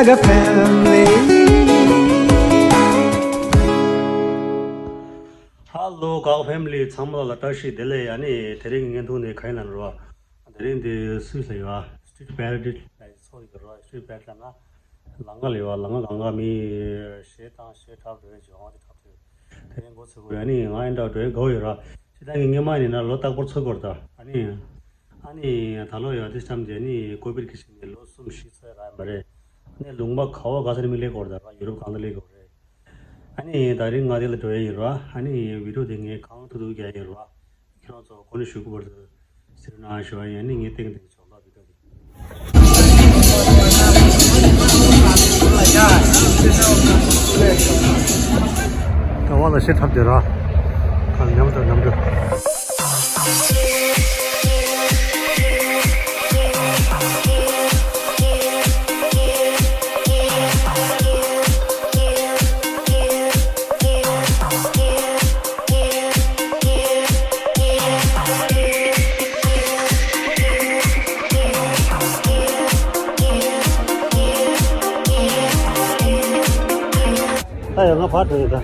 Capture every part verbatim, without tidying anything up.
Gaga family. Hello Gaga family ཚང་མ་ལ་བཀྲ་ཤིས་བདེ་ལེགས། ཡ་ནི་དེ་རིང་གི་བརྙན་ཐུང་འདི་ག་ཡིན་ལབ་ན་རོ། དེ་རིང་འདི་སུད་སི་ལ་ཡོད་ཨ། Street Parade ལ་ཚོགས་ཡོད་རོ། Street Parade ལབ་ན་ལམ་ཁ་ལ་ཡོད་ཨ། ལམ་ཁ་སྒང་ག་མི་ཞེ་དང་ཞེ་འཁྲབ་འགྲོ་ཡ་བྱེད་འོང་དེ་འཁྲབ་དེ་དེ་རིང་འགོ་ཚུགས་དགོས་རེད། ཨ་ནི་ང་ཨེ་འདྲ་འགྲོ་ཡ་དགའ་བོ་ཡོད་ར། ཞེ་དྲག་གི་སྔོན་མ་ཡིན་ན་ལོ་རྟག་པར་ཚོགས་དགོས་རེད་ད། ཨ་ནི། ཨ་ནི་ད་ལོ་ཡང་དེ་ཙམ་དེ་ནི་ཀོ་བིད་ཀྱི་ཞིག་ནས་ལོ་གསུམ་བཞི་ཚོད་རག་མ་རེད། ཨ་ནི་ལུང་པ་ག་བ་ག་ས་ནས་མི་སླེབས་ཀྱི་ཡོད་རེད་ད། ཡུ་རོབ་གང་ལ་སླེབས་ཀྱི་ཡོད་རེད། ཨ་ནི་ད་རིང་ང་དེ་ལ་འགྲོ་ཡ་ཡིན་ར། ཨ་ནི་བི་ཌིའོ་དེ་ངས་གང་ཐུབ་ཐུབ་རྒྱག་ཡ་ཡིན་ར། ཁྱེད་རང་ཚོ་གོ་ནས་ཞུ་དགོས་པར་གཟིགས་རོགས་གནང་ཞུ་བ་ཡིན། ཨ་ནི་ངས་ཏན་ཏན་ཞོགས་ལ་བི་ཌིའོ་དེ། ད་བ་ལ་ཤེས་ཐབས་དེ་ར། ཁ་ཉམས་དང་ཉམས་དང་། ད་ཡང་ང་ཕར་འགྲོ་ཡིན་ད།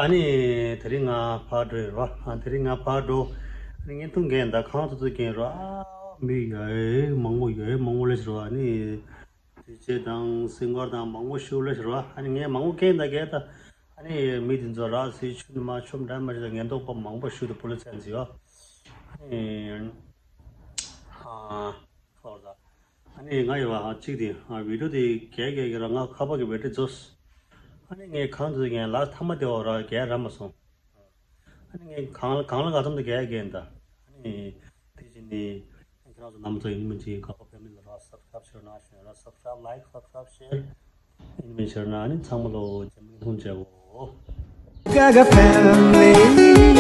ཨ་ནི་དེ་རིང་ང་ཕར་འགྲོ་ཡིན་རོ། ཨ་དེ་རིང་ང་ཕར་འགྲོ། ཨ་ནི་བརྙན་ཐུང་རྒྱག་ཡིན་ད། གང་ཐུབ་ཐུབ་རྒྱག་ཡིན་རོ། ཨ་མི་ཡོད་མང་པོ་ཡོད་མང་པོ་སླེབས་ཤག་རོ། ཨ་ནི་དུས་ཆེན་དང་སྲིང་སྐར་དང་མང་པོ་ཞིག་སླེབས་ཤག་རོ། ཨ་ནི་ངས་མང་པོ་རྒྱག་ཡིན་ད་རྒྱག་ད། ཨ་ནི་མི་དེ་ཚོ་ར་སི་ཆུ་ནི་མ་ཆོམ་འདྲ་མ་ཞིག་དང་ཉེན་རྟོག་པ་མང་པོ་ཞིག་ཏུ་པུ་ལི་ཚན་ཟིག་ཡོད། ཨ་ནི་ཨ་ཁོར་ད། ཨ་ནི་ང་ཡོད་པ་གཅིག་དེ་ཨ་བི་ཌིའོ་དེ་རྒྱག་རྒྱག་གི་ར་ང་ཁ་པར་གྱི་བེ་ཊི་རི་རྫོགས། ཨ་ནི་ངས་གང་དུ་ངས་ལ་ཐ་མ་དེ་འོ་ར་རྒྱག་ར་མ་སོང་། ཨ་ནི་ངས་གང་གང་ལ་ག་ཙམ་དུ་རྒྱག་རྒྱག་ཡིན་ད། ཨ་ནི་དེ་བཞིན་ནི་ཁྱེད་རང་ཚོ་རྣམ་ཚོ་ཡིན་མིན་གྱི་ག་པར་ཕེ་མི་ལ་ར་སབ་སི་ཀ་རབ་ཤེར་ན་ཤེར་ན་སབ་སི་ཀ་རབ་ལའིཀ་སབ་སི་ཀ་རབ་ཤེར་ཡིན་མིན་ཤེར་ན་ཨ་ནི་ཚང་མ་ལོ་རྗེས་མ་མཐོང་བྱའོ། Gaga family.